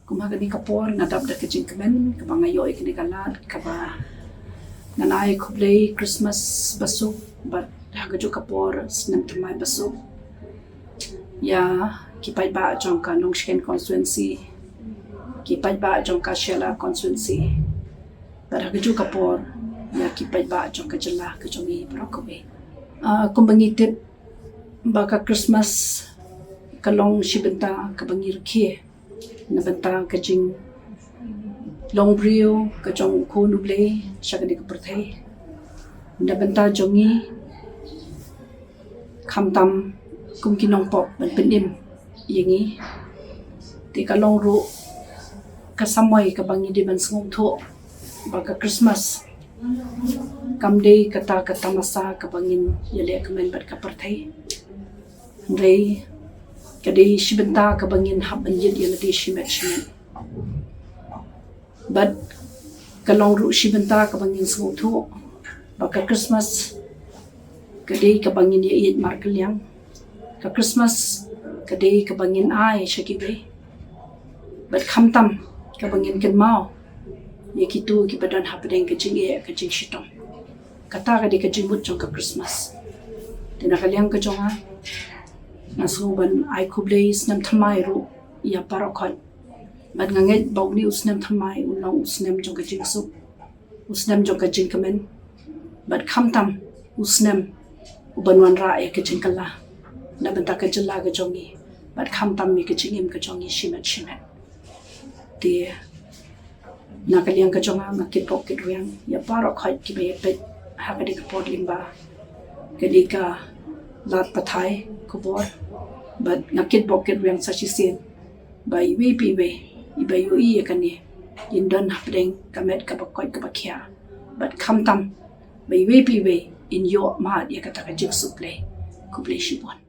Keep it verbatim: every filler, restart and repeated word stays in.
Kum ha kane ka por nga dap da ka jingkmen kaba nga ïoh ïa kane ka lad kaba ngan ai khublei Christmas basuk bad ha kajuh ka por snem thymmai basuk ïa ki paidbah jong ka Nongshken constituency, ki paidbah jong ka Shella constituency, bad ha kajuh ka por ïa ki paidbah jong ka jylla ka jong ngi baroh kawei. Ah, kumba ngi tip ba ka Christmas ka long shi bynta kaba ngi rkhie na bynta ka jinglong briew ka jong U Khun U Blei sha kane ka pyrthei. Na bynta jong ngi, khamtam kum ki nongpop ban pynim ïa ngi, te ka long ruh ka samoi kaba ngi dei ban sngewthuh ba ka Christmas kam dei kata ka tamasa kaba ngin ïaleh kmen bad ka pyrthei. Hynrei ka dei shi bynta kaba ngin hap ban ïit ïa lade shimet shimet. Bad ka long ruh shi bynta kaba ngin sngewthuh ba ka Christmas ka dei kaba ngin ïa ïeit markylliang. Ka Christmas ka dei kaba ngin ai sha kiwei, bad khamtam kaba ngin kynmaw ïa kito kiba don hapdeng ka jingeh, ka jingshitom. Kata ka dei ka jingmut jong ka Christmas. Te na ka liang ka jong nga, nga sngew ban ai khublei snem thymmai ruh ïa baroh khoit. Bad nga ngeit ba une u snem thymmai un long u snem jong ka jingsuk, u snem jong ka jingkmen, bad khamtam u snem uban wanrah ïa ka jingkylla na bynta ka jylla ka jong ngi, bad khamtam ïa ka jingim ka jong ngi shimet shimet. Te na ka liang ka jong nga, nga kitbok kitrwiang ïa baroh khoit kiba ïa peit ha kane ka por lyngba kane ka lad pathai khubor. Bad nga kitbok kitrwiang sa shisien ba iwei pa iwei iba ïohi ïa kane in don hapdeng ka met kaba koit kaba khiah, bad khamtam ba iwei pa iwei in ïoh mad ïa kata ka jingsuk Blei. Khublei shibun.